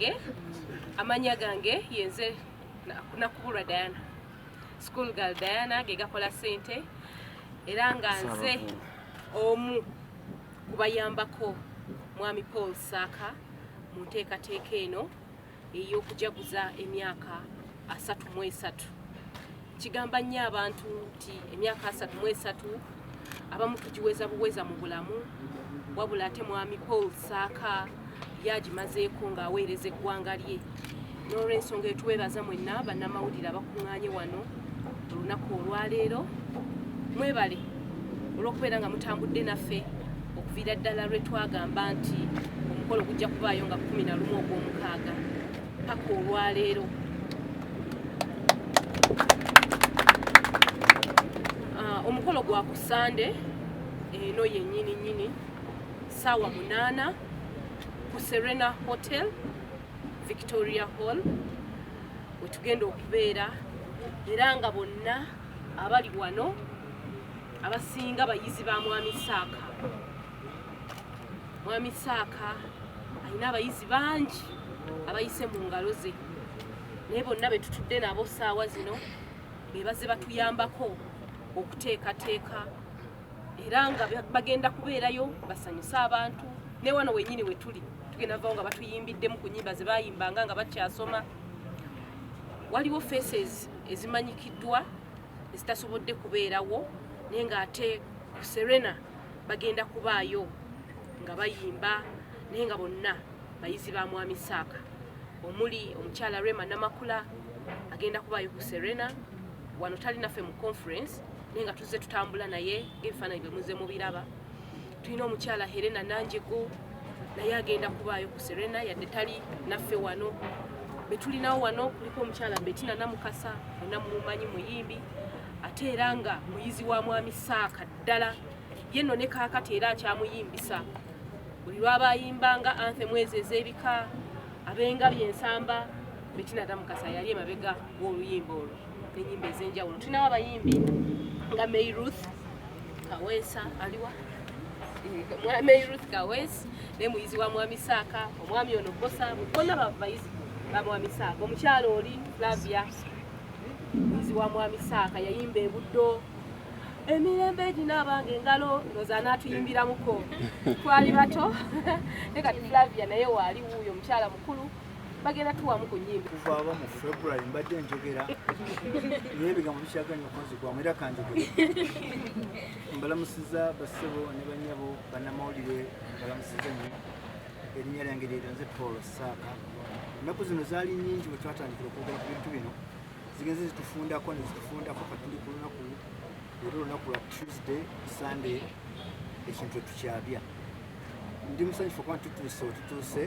Bannange, amannya gange yenze Nakubulwa Diana, school girl Diana, ge gakola ssente, era nga nze omu kubayambako Mwami Paul Saaka mu nteekateeka eno ey'okujaguza emyaka 33. Kigamba nnyo abantu nti emyaka 33 abamu tugiweza buweza mu bulamu, wabula ate Mwami Paul Saaka yagimazeeko ng'aweereza eggwanga lye. N'olwensonga etuweebaza mwenna bannamawulire abakuŋŋaanye wano olunaku olwaleero, mwebale olw'okubeera nga mutambudde naffe okuviira ddala lwe twagamba nti omukolo gujja kubaayo nga 11 ogw'omukaaga paka olwaleero. Omukolo gwa ku Sande eno yennyini nnyini ssaawa 8 ku Serena Hotel, Victoria Hall, wetugenda okubeera, era nga bonna abali wano abasinga bayizi ba Mwami Saaka. Mwami Saaka alina abayizi bangi abayise mu ngalo ze, naye bonna be tutudde nabo ssaawa zino be bazze batuyambako okuteekateeka, era nga bagenda kubeerayo basanyuse abantu. Ne wano wennyini we tuli tugenda vaawo nga batuyimbiddemu ku nnyimba ze baayimbanga nga bakyasoma. Waliwo faces ezimanyikiddwa ezitasobodde kubeerawo, naye ng'ate ku Serena bagenda kubaayo nga bayimba, naye nga bonna bayizi ba Mwami Saaka, omuli omukyala Rema Namakula agenda kubaayo ku Serena. Wano tali naffe mu conference, naye nga tuzze tutambula naye ng'ebifaananyi bwe muzze mubiraba. Tulina omukyala Helena Nanjego, naye agenda kubaayo ku Serena yadde tali naffe wano. Be tulinawo wano kuliko omukyala Bettina Namukasa, mwenna mumumanyi, muyimbi ate era nga muyizi wa Mwami Saaka ddala. Ye nno ne kaakati era akyamuyimbisa buli lwaba ayimbanga anthem ezo ez'ebika, ab'engabi ensamba. Bettina Namukasa yali emabega w'oluyimba olwo n'ennyimba ez'enjawulo. Tulinawo abayimbi nga May Ruth Kaweesa, aliwa May Ruth Kaweesa, naye muyizi wa Mwami Saaka. Omwami ono Bosa, bonna bayizi ba Mwami Saaka. Omukyala oli Flavia muyizi wa Mwami Saaka, yayimba ebuddo emirembe ginaabanga engalo, ndowooza anaatuyimbiramuko, twali bato. Naye kati Flavia naye waali wuuyo, omukyala mukulu, bagenda tuwamu ku nnyimba. Kuva aba mu February mbadde njogera, naye ebigambo bikyaganya okunzigwamu, era kanjogere. Mbalamusiza bassebo ne bannyabo bannamawulire, mbalamusiza nnyo. Erinnya lyange lyeryo, nze Paul Saaka. Ennaku zino zaali nnyingi bwe twatandikira okwogera ku bintu bino, zigenze zitufundako ne zitufundako. Katuli ku lunaku leero, olunaku lwa Tuesday, Sunday ekintu etukyabya. Ndi musanyufu okuba nti tutuuse wetutuuse.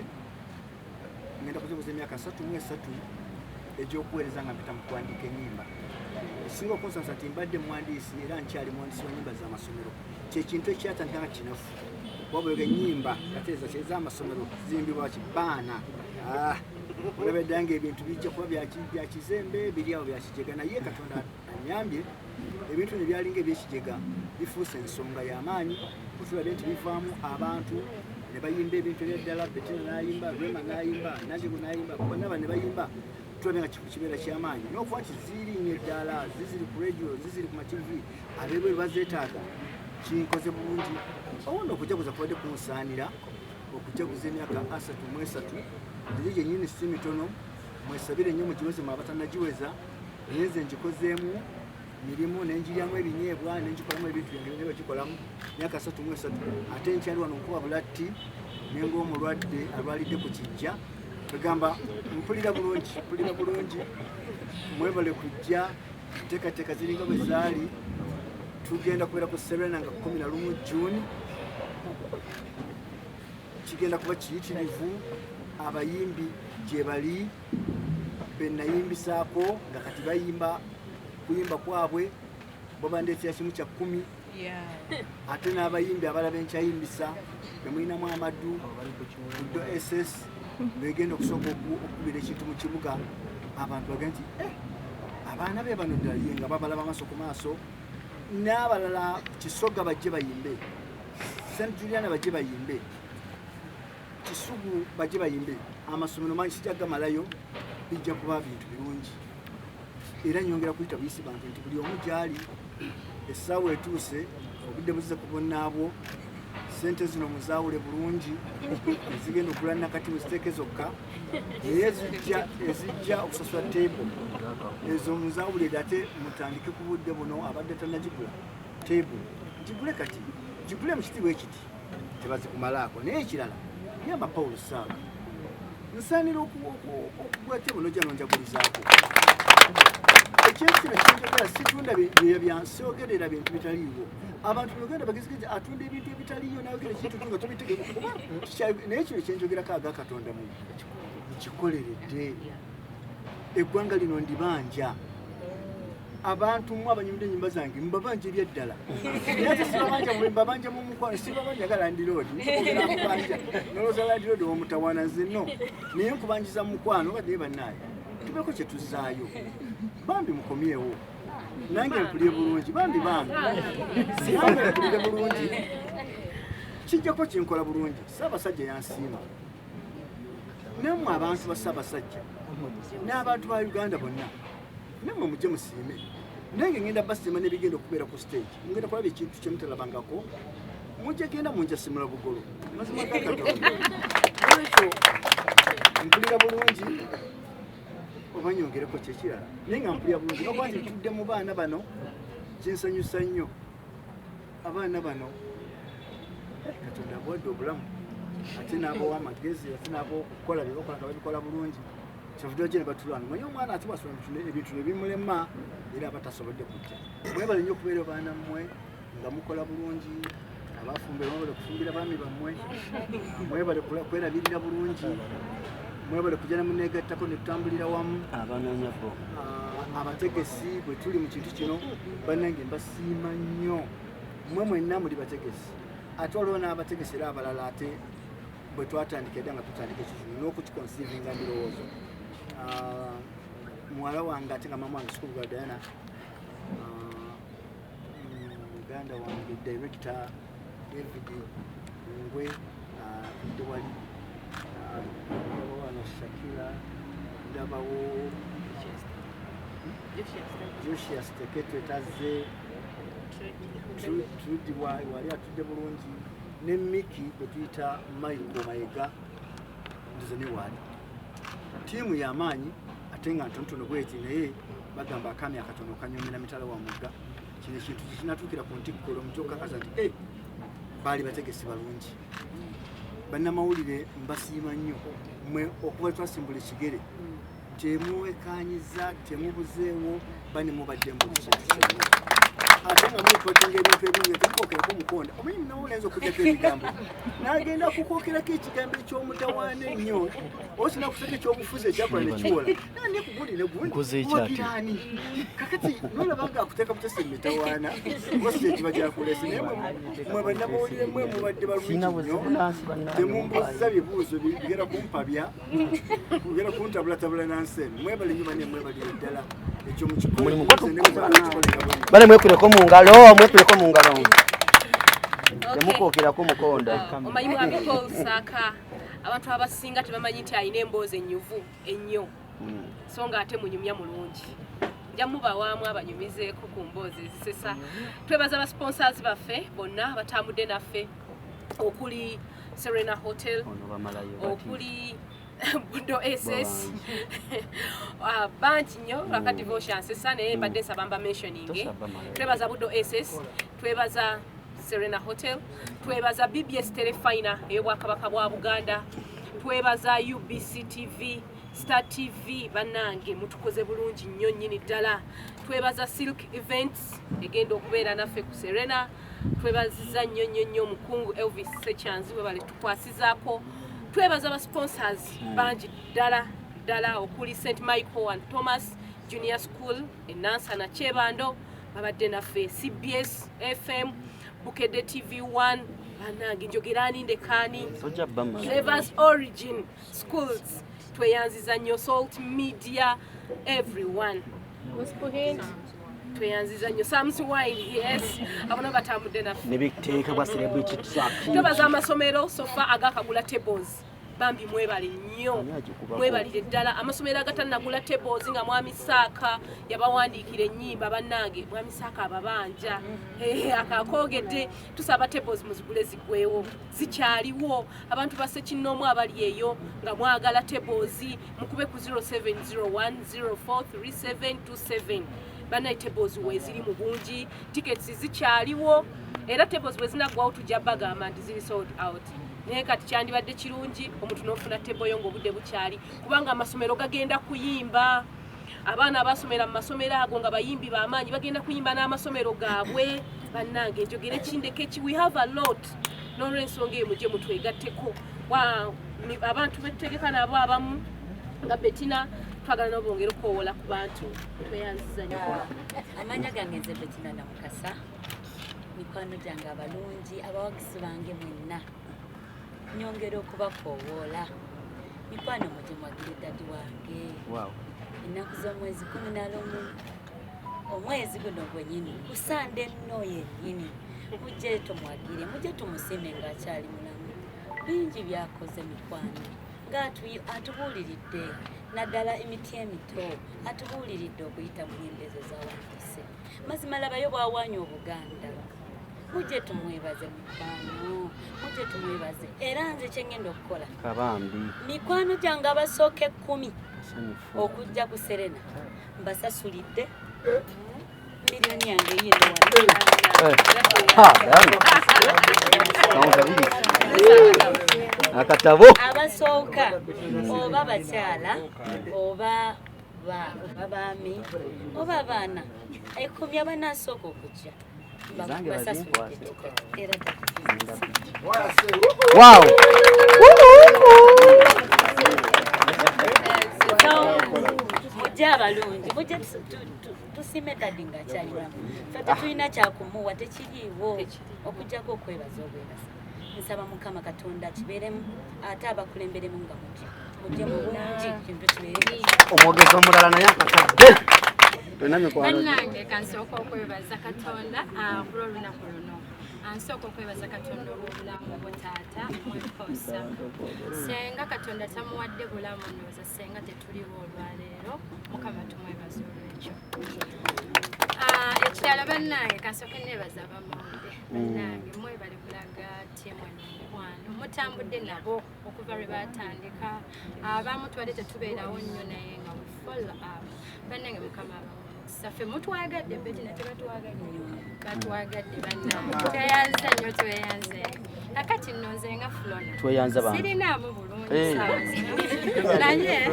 Ngenda kujaguza emyaka 33 egy'okuweereza nga mpita mu kuwandiika ennyimba. Ekisinga okunsanyusa nti mbadde muwandiisi era nkyali muwandiisi wa nnyimba z'amasomero. Kyekintu ekyatandika nga kinafu, wabula ennyimba ate ez'amasomero ziyimbibwa ki baana. Olaba edda nga ebintu bijja kuba bya kizembe, biri awo bya kijega, naye Katonda anyambye, ebintu ne byalinga ebyekijega bifuuse ensonga y'amaanyi. Otulabye nti bivaamu abantu ne bayimba ebintu ebyaddala. Betina n'ayimba, Rema n'ayimba, Nanjego n'ayimba, bonna ba ne bayimba. Tulabye nga kibeera kyamaanyi n'okuba nti zirinnya eddaala, ziziri ku radio, ziziri ku ma TV, ab'ebweru bazeetaaga. Kinkoze bulungi owona okujaguza kubadde kunsaanira okujaguza emyaka 33 egyo gyennyini si mitono. Mwesabire nnyo mugiweze mwe abatanagiweza, naye nze ngikozeemu mirimu, nenjiryamu ebinyeebwa, nenjikolamu ebintu byange bye bagikolamu myaka 33, ate nkyali wano nkuba bulatti nenga omulwadde alwalidde ku kijja. Egamba mpulira bulungi, mpulira bulungi. Mwebale kujja. Enteekateeka ziringa bwe zaali. Tugenda kubeera ku Serena nga 11 June. Kigenda kuba kiyitirivu. Abayimbi gye bali benayimbisaako nga kati bayimba kuyimba kwabwe, babandeetera kimu kya kkumi, ate n'abayimbi abalala benkyayimbisa bemulinamu amaddu Buddo SS begenda okusooka okukubira ekintu mu kibuga, abantu bagende nti eh, abaana be bano ddala ye nga babalaba amaaso ku maaso. N'abalala Kisoga bajje bayimbe, St Juliana bajje bayimbe, Kisugu bajje bayimbe. Amasomero mangi, sijja gamalayo, bijja kuba bintu birungi. Era nyongera kuyita buyisi bantu nti buli omu gyali, essaawa etuuse, obudde buzze ku bunnaabwo. Sente zino muzaawule bulungi, ezigenda okugula nakati muziteeke zokka, naye ezijja okusasula table ezo muzaawulire, ate mutandike ku budde buno. Abadde tannagigula table, gigule kati, gigule mu kitiibwa ekiti, tebazikumalaako. Naye ekirala, yamba Paul Saaka, nsaanira okugula table, nojja nonjagulizaako. Ekintu kino kyenjogera, situnda byansyogerera bintu bitaliiwo. Abantu mu Uganda bagezigezi, atunda ebintu ebitaliiyo, nayogera ekintu nga tobitegeera. Naye kino kyenjogerako, aga Katonda mu nkikoleredde eggwanga lino, ndibanja abantu mu abanyumidde enyumba zange, mbabanja ebyaddala. Naye ate sibabanja, mbabanja mu mukwano, sibabanja nga landlord kubanja nolowooza landlord owomutawaana. Nze no, naye nkubanjiza mu mukwano. Nga naye bannaaye, tubeko kye tuzzaayo. Bambi mukomyewo, nange mpulire bulungi. Bambi, bambi, nange mpulire bulungi, kijjako kinkola bulungi. Ssaabasajja yansiima, nammwe abantu ba Ssaabasajja n'abantu ba Uganda bonna, nammwe mujje musiime. Nange ngenda basiima n'ebigenda okubeera ku stage. Mugenda kulaba ekintu kyemutalabangako. Mujje genda munjasimula bugolo, mazima ga Katonda. Olwekyo mpulira bulungi, oba nyongereko kyekirala, naye nga mpulira bulungi nokuba nti ntudde mu baana bano, kinsanyusa nnyo. Abaana bano, Katonda abawadde obulamu, ate n'abawa amagezi, ate n'abawa okukola bye bakola nga babikola bulungi. Kyovudde ojja ne batulwana. Manyi omwana ate bwasoma ebintu ne bimulema, era aba tasobodde kujja. Mwebale nnyo okubeera baana mmwe nga mukola bulungi. Abafumbira, mwebale kufumbira baami bammwe, mwebale kwerabirira bulungi, mwebale kujja ne muneegattako ne tutambulira wamu. Abanoonya bo. Ah, abategesi, bwe tuli mu kintu kino, bannange mbasiima nnyo. Mmwe mwenna muli bategesi, ate waliwo n'abategesi era abalala. Ate bwe twatandika edda nga tutandika ekyo kino n'okukiconceivinga birowoozo. Ah, muwala wange ate nga mama wange Sikubuga Diana, ah, muganda wange director David Ngwe atudde wali. Ah, ndabawo wano Shakira, ndabawo Josias Teketwe tazze, Trudi wali atudde bulungi, ne Miki gwe tuyita Michael Mayega, nzize ne waali. Ttiimu y'amaanyi ate nga ntonotono bweti, naye bagamba akaami akatono kanyomera mitala wa mugga. Kino ekintu kinatuukira ku ntikko omuti okukakaza nti baali bategesi balungi. Bannamawulire, mbasiima nnyo mmwe okuba twasimbula ekigere, temuwekanyiza, temubuzeewo, bane mubadde mu buli kintu kyonna, ate nga mureportinga ebintu ebingi, temukwokerako mukonda. Omanyi munawulire ayinza okugjako ebigambo n'agenda kukwokerako ekigambo eky'omutawaana ennyo, oba kinakusako ekyobufuzi ekyakola nekiwola nani kugundi negundi. Nkoze ekyate. Wagiraani kakati nolaba nga akuteeka butesi emitawaana, oba si ekiba kyakulese. Naye mwe bannamawulire, mwe mubadde balungi Sirina nnyo. buzibu nansi bannange. Temumbuuziza bibuuzo bigera kumpabya, bigera kuntabulatabula nansi eno. Mwebale nnyo bane, mwebalire ddala ekyo. Omulimu Mukikole. Bale, mwekuleko mu ngalo, mwekuleko mu ngalo. Temukwokerako mukonda. Omanyi mwami Paul Saaka, abantu abasinga tebamanyi nti alina emboozi ennyuvu ennyo, so nga ate munyumya mulungi. Nja mubawaamu abanyumizeeko ku mboozi ezisesa. Twebaza ba sponsors baffe bonna abatambudde naffe, okuli Serena Hotel, Ono bamalayo bati. okuli Budo SS. Ah, bangi nnyo lwakati voshansesa, naye mbadde nsaba mba mentioning. Tosaba malayo. Twebaza Budo SS, twebaza Serena Hotel, twebaza BBS Terefayina ey'Obwakabaka bwa Buganda, twebaza UBC TV, Star TV. Bannange, mutukoze bulungi nnyo nnyini ddala. Twebaza Silk Events egenda okubeera naffe ku Serena. Twebaziza nnyo nnyo nnyo omukungu Elvis Sekyanzi, webale tukwasizaako. Twebaza ba sponsors bangi ddala ddala, okuli St Michael and Thomas Junior School enansana Kyebando, babadde naffe, CBS FM, Bukedde TV 1. Bannange, njogerani ndekaani? Tojja bamala. Flavors Origin Schools, tweyanziza nnyo. Salt Media, everyone, tweyanziza nnyo. Sams Wine, yes, abona batambudde naffe. Nebiteekebwa celebrity track. Twebaza amasomero so far agakagula tables. Bambi mwebale nnyo, mwebalire ddala. Amasomero agatannagula tables nga Mwami Saaka yabawandiikira ennyimba, bannange Mwami Saaka ababanja akakoogedde. Tusaba tables muzigule ziggwewo, zikyaliwo. Abantu basse kinnoomu abali eyo nga mwagala tables, mukube ku 0701043727. Bannaye, tables weeziri mu bungi, tickets zikyaliwo, era tables bwe zinaggwawo tujja bagamba nti ziri sold out. Naye kati kyandibadde kirungi omuntu n'ofuna table yo ng'obudde bukyali, kubanga amasomero gagenda kuyimba. Abaana abasomera mu masomero ago nga bayimbi b'amaanyi bagenda kuyimba n'amasomero gaabwe. Bannange, njogere kindeke ki? We have a lot. N'olwensonga eyo mujje mutwegatteko. Abantu betutegeka nabo abamu nga Betina, twagala nabo bongere okukowoola ku bantu. Tweyanziza nnyo. Amanya gange nze Betina Namukasa. Mikwano gyange abalungi, abawagizi bange mwenna, nyongera okubakoowoola. Mikwano, mujje mwagire daddy wange. Ennaku z'omwezi 11, omwezi guno gwennyini, ku Sande nno yennyini, mujje tumwagire, mujje tumusiime ng'akyali mulamu. Bingi byakoze, mikwano, ng'atubuuliridde, naddala emiti emito, atubuuliridde okuyita mu nyimba ezo zawandiise. Mazima labayo bw'awaanya Obuganda. Mujje tumwebaze, mikwano, mujje tumwebaze. Era nze kyengenda okukola, Kabambi. mikwano gyange abasooka 10 Sanyufu. okujja ku Serena, mbasasulidde miliyoni yange yino wano. Ha, Diana. Kaunta bibiri. Akatabo. Abasooka, oba bakyala, oba oba baami, oba abaana 10 abanasooka okujja, Zange basasulidde bazinkwase. tiketi era. Wow. So mujje abalungi, mujje tusiime daddy ng'akyali mulamu. Ffe tetulina kyakumuwa, tekiriiwo okujjako okwebaza obwebaza. Nsaba Mukama Katonda kibeeremu, ate abakulemberemu nga mujje, mujje mu bungi, kintu kibeere. Omwogezi omulala naye akakadde. Tolina mikwano. Bannange, kansooka okwebaza Katonda kulw'olunaku luno. Nsooka okwebaza Katonda olw'obulamu bwe taata Mwemposa. Senga Katonda tamuwadde bulamu, ndowooza senga tetuliwo olwaleero. Mukama tumwebaza olwekyo. Ekirala bannange, kansooke neebaza abamawulire. Bannange, mwebale kulaga ttiimu eno omukwano. Mutambudde nabo okuva lwe batandika. Abamu tubadde tetubeerawo nnyo, naye nga we follow up. Bannange, Mukama abawe omukisa. Ffe mutwagadde, Betina tebatwagadde, batwagadde. Bannange, tweyanze nnyo, tweyanze. Kakati nno nze nga Flona Tweyanze bantu. sirinaamu bulungi Eh. saawa zino, naye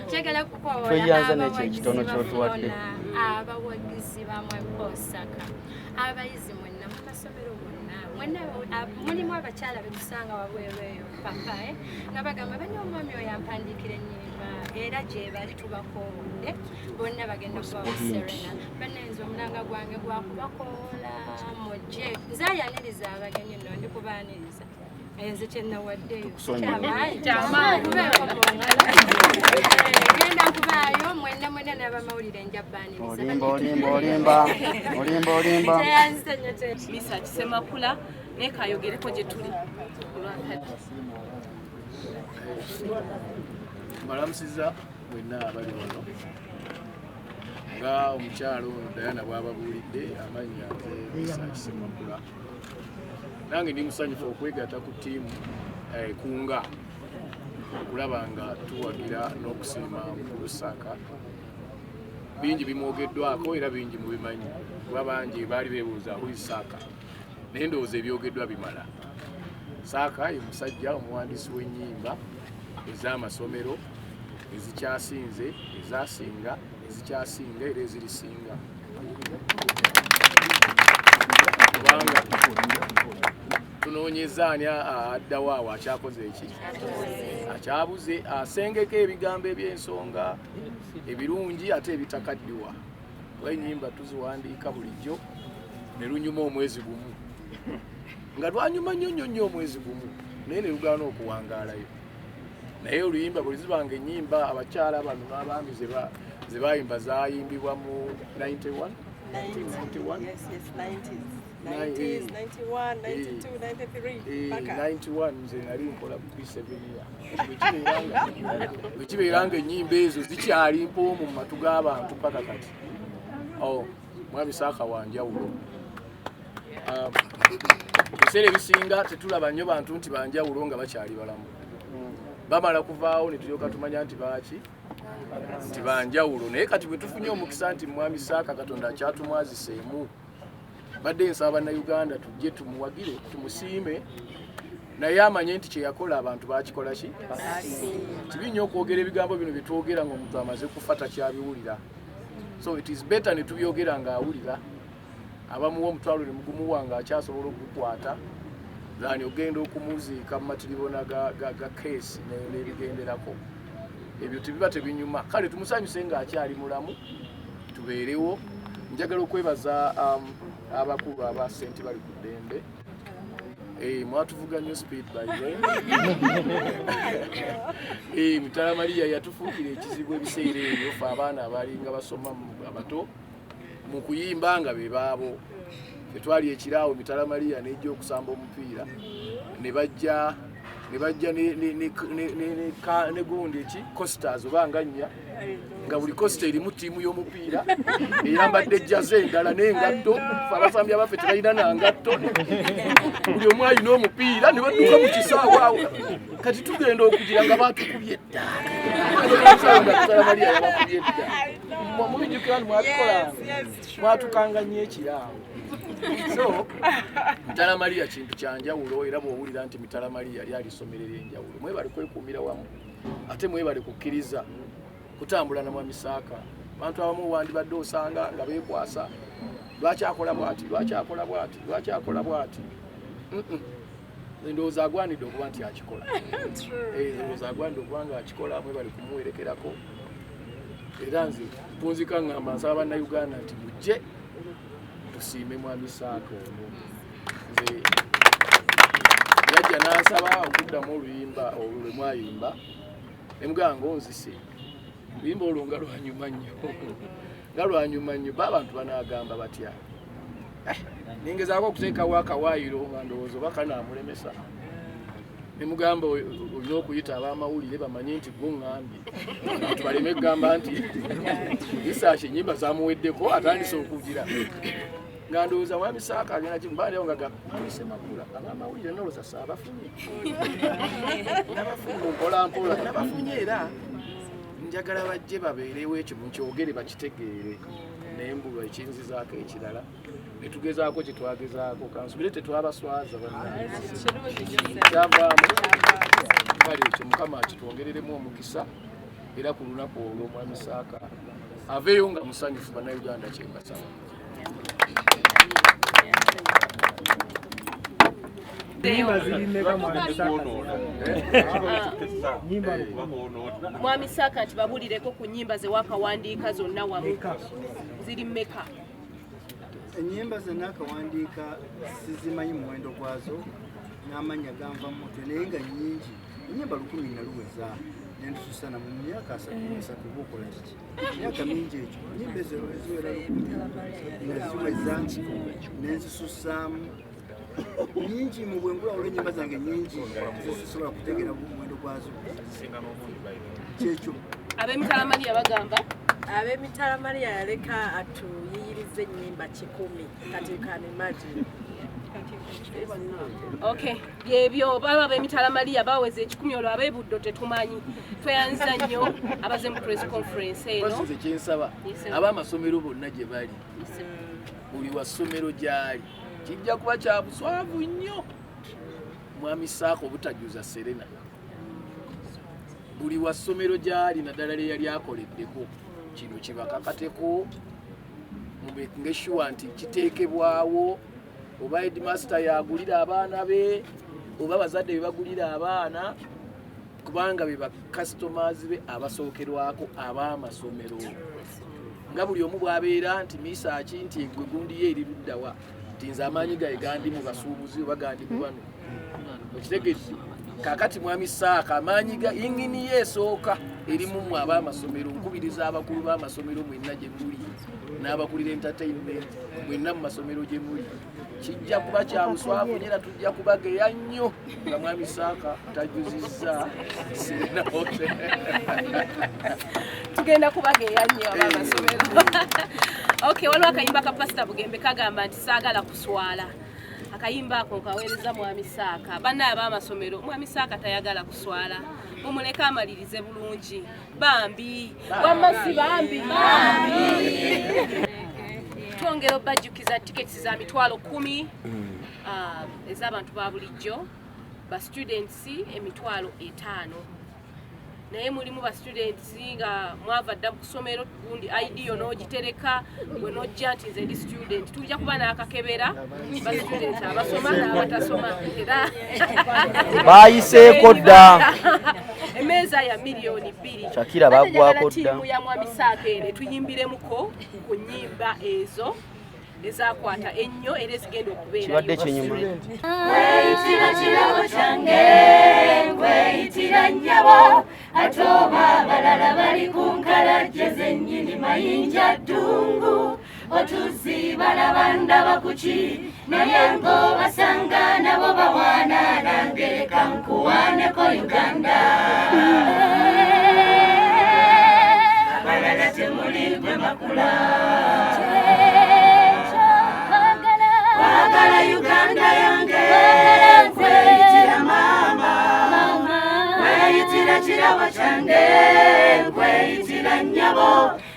njagala kukowoola Tweyanza n'ekyo abawagizi ekitono ba ky'otuwadde. Flona, abawagizi ba Mwemposaka, abayizi mwenna mu masomero gonna, mwenna mulimu abakyala betusanga wabweru eyo papa, nga bagamba bani omwami oyo ampandiikira ennyimba, era gye bali tubakoowodde bonna, bagenda kuba ku Serena. Bannayinza omulanga gwange gwakubakoola mujje. Nze ayaniriza abagenyi nno, ndi kubaaniriza. Nze kyenawaddeyo. Tukusonyiwe. Kyamaanyi, kubeeko mu ngalo. Genda kubaayo mwenna mwenna n'abamawulire, nja baaniriza. Olimba, olimba, olimba. Olimba, olimba. Tweyanze nnyo. Misa Kisemakula naye kayogereko gye tuli olwakadde. Mbalamusiza mwenna abali wano. Nga omukyalo ono Diana bw'ababuulidde, amannya nze Misa Kisemakula. Nange ndi musanyufu okwegatta ku ttiimu ekunga okulaba nga tuwagira n'okusiima Mukulu Saaka. Bingi bimwogeddwako era bingi mubimanyi, kuba bangi baali beebuuza, "Who is Saaka?" Naye ndowooza ebyogeddwa bimala. Saaka ye musajja omuwandiisi w'ennyimba ez'amasomero ezikyasinze, ezasinga, ezikyasinga era ezirisinga, kubanga tunoonyeza ani addawo awo akyakoze eki akyabuze asengeka ebigambo eby'ensonga ebirungi ate ebitakaddiwa, kuba ennyimba tuziwandiika bulijjo ne lunyuma omwezi gumu, nga lwanyuma nnyo nnyo nnyo omwezi gumu, naye ne lugaana okuwangaalayo. Naye oluyimba bwe zibanga ennyimba abakyala bano n'abaami ze bayimba zayimbibwa mu 91, 1991. Yes, yes, 90s. 90s, 91, 92, 93, paka. 91 nze nali nkola P7 ya. Bwe kibeera nga ennyimba ezo zikyali mpoomu mu matu g'abantu paka kati. Oh, Mwami Saaka wa njawulo. Ebiseera ebisinga tetulaba nnyo bantu nti banjawulo nga bakyali balamu. Bamala kuvaawo ne tulyoka tumanya nti baaki nti banjawulo. Naye kati bwe tufunye omukisa nti Mwami Saaka Katonda akyatumwaziseemu, badde nsaba Bannayuganda tujje tumuwagire, tumusiime, naye amanye nti kye yakola abantu baakikola ki? Kibi nnyo okwogera ebigambo bino bye twogera ng'omuntu amaze kufa takyabiwulira. So it is better ne tubyogera ng'awulira. Abamuwa omutwalo ne mugumuwa ng'akyasobola okugukwata, than ogenda okumuziika mu matiribona ga keesi n'ebigenderako. Ebyo tebiba tebinyuma. Kale tumusanyuse ng'akyali mulamu, tubeerewo. Njagala okwebaza abakulu aba Ssente bali ku ddembe. Mwatuvuga nnyo speed by then. Mutala Maria yatufuukira ekizibu ebiseera ebyo ffe abaana abalinga basoma abato mu kuyimba nga be baabo. Tetwali ekiraawo Mitala Maria n'ejja okusamba omupiira ne bajja ne gundi eki costas oba nga nnya, nga buli costa erimu ttiimu y'omupiira eyambadde jaze endala n'engatto. Ffe abasambi abaffe tebalina na ngatto, buli omu alina omupiira ne badduka mu kisaawe awo. Kati tugenda okugira nga batukubye dda. Mitala Maria yabakubye dda. Mubijjukira nti mwabikolanga, mwatukanga nnyo ekiraawo. So Mitala Maria kintu kya njawulo, era bw'owulira nti Mitala Maria lyali ssomero ery'enjawulo, mwebale kwekuumira wamu, ate mwebale kukkiriza kutambula na Mwami Saaka. Abantu abamu wandibadde osanga nga beekwasa, lwaki akola bw'ati, lwaki akola bw'ati, lwaki akola bw'ati. Ndowooza agwanidde okuba nti akikola. Ndowooza agwanidde okuba nga akikola, mwebale kumuwerekerako. Era nze mpunzika ngamba nsaba Bannayuganda nti mujje tusiime Mwami Saaka ono. Nze yajja n'ansaba okuddamu oluyimba olwo lwe mwayimba, ne mugamba ng'onzise. Oluyimba olwo nga lwanyuma nnyo, nga lwanyuma nnyo, ba abantu banaagamba batya? Ningezaako okuteekawo akawaayiro nga ndowooza oba kanaamulemesa. Ne mugamba olina okuyita ab'amawulire bamanye nti gwe oŋŋambye, abantu baleme kugamba nti Isaaki ennyimba zamuweddeko atandise okugira. Nga ndowooza Mwami Saaka agenda kimbandewo nga tuyise makula ab'amawulire nolowooza saabafunye, nabafunye mpola mpola, nabafunye era njagala bajje babeerewo ekyo nkyogere bakitegeere. Naye mbulwa ekinzizaako ekirala ne tugezaako kye twagezaako, kansubire tetwabaswaza bannange. Kyavaamu kale ekyo Mukama akitwongereremu omukisa, era ku lunaku olwo Mwami Saaka aveeyo nga musanyufu. Bannayuganda kye mbasaba. Mwami Saaka nti babulireko ku nnyimba ze wakawandiika zonna wamu ziri mmeka? Ennyimba ze naakawandiika sizimanyi muwendo gwazo n'amannya ganva mu mutwe, naye nga nnyingi. Ennyimba 1000 naluweza nentususana mu myaka 33, oba okola kiki, myaka mingi ekyo. Ennyimba ezo eziwera 1000 naziweza nenzisussaamu nyingi mu bwengula, olwo ennyimba zange nyingi zisobola kutegeera muwendo gwazo kyekyo. Ab'emitala Maria bagamba Ab'emitala Maria yaleka atuyiyiriza ennyimba 100, kati you can imagine. Okay, byebyo baba ab'emitala Maria baweza 100, olwo ab'ebuddo tetumanyi. Tweyanza nnyo abaze mu press conference eno. Nze kyensaba ab'amasomero bonna gye bali, buli wa ssomero gy'ali, kijja kuba kya buswavu nnyo Mwami Saaka obutajuza Serena. Buli wa ssomero gy'ali, naddala lye yali akoleddeko, kino kibakakateko mumakinge sure nti kiteekebwawo, oba headmaster yagulira abaana be oba abazadde be bagulira abaana, kubanga be bakasitomazi be abasookerwako ab'amasomero. Nga buli omu bw'abeera nti misaaki nti gwe gundi ye eri luddawa, nti nze amaanyi gaye gandi mu basuubuzi oba gandi mu bano, okitegedde? Kaakati Mwami Saaka amaanyi ga yingini ye esooka Erimu mmwe ab'amasomero, nkubiriza abakulu b'amasomero mwenna gye muli n'abakulira entertainment mwenna mu masomero gye muli, kijja kuba kya buswavu era tujja kubageya nnyo nga Mwami Saaka tajuzizza Serena Hotel. Tugenda kubageya nnyo ab'amasomero. Okay, waliwo akayimba ka Pasita Bugembe kagamba nti saagala kuswala. Akayimba ako nkaweereza Mwami Saaka. Bannaye ab'amasomero, Mwami Saaka tayagala kuswala, mumuleke amalirize bulungi. Bambi wamma si bambi. Twongera obajjukiza tiketi za 100,000 ez'abantu ba bulijjo, ba students 5,000. Naye mulimu ba students nga mwava dda ku ssomero, gundi ID yo n'ogitereka gwe n'ojja nti nze ndi student. Tujja kuba n'akakebera ba students abasoma n'abatasoma era Bayiseeko dda. Emmeeza ya 2 million. Shakira baggwako dda. Ttiimu ya Mwami Saaka eno tuyimbiremukko ku nnyimba ezo ezakwata ennyo era ezigenda okubeerayo. Kibadde kinyuma. Kweyitira kirabo kyange, kweyitira nnyabo, ate oba abalala bali ku nkalajje zennyini mayinja ddungu otuzi balaba ndaba kuki naye ng'obasanga nabo bawaana nange leka nkuwaaneko Uganda abalala temuli gwe makula kwagala Uganda yange kweyitira mama kweyitira kirabo kyange kweyitira nnyabo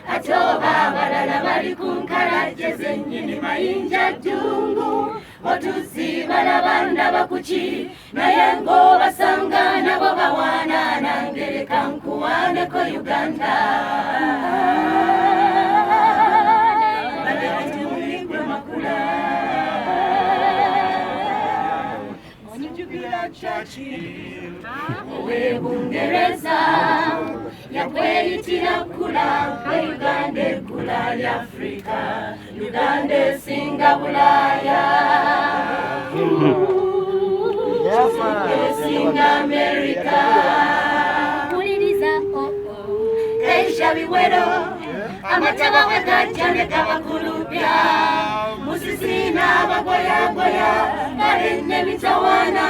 ate oba abalala bali ku nkalajje zennyini mayinja ddungu otuzi balaba ndaba kuki naye ng'obasanga nabo bawaana nange leka nkuwaaneko Uganda abalala temuli gwe makula onjukira Churchill owe Bungereza yakweyitira kkula kwe Uganda ekkula lya Afrika Uganda esinga Bulaaya esinga Amerika wuliriza oh, oh. Asia biwero amataba we gajja ne gabakulubya musisi n'abagoyagoya kale n'emitawaana.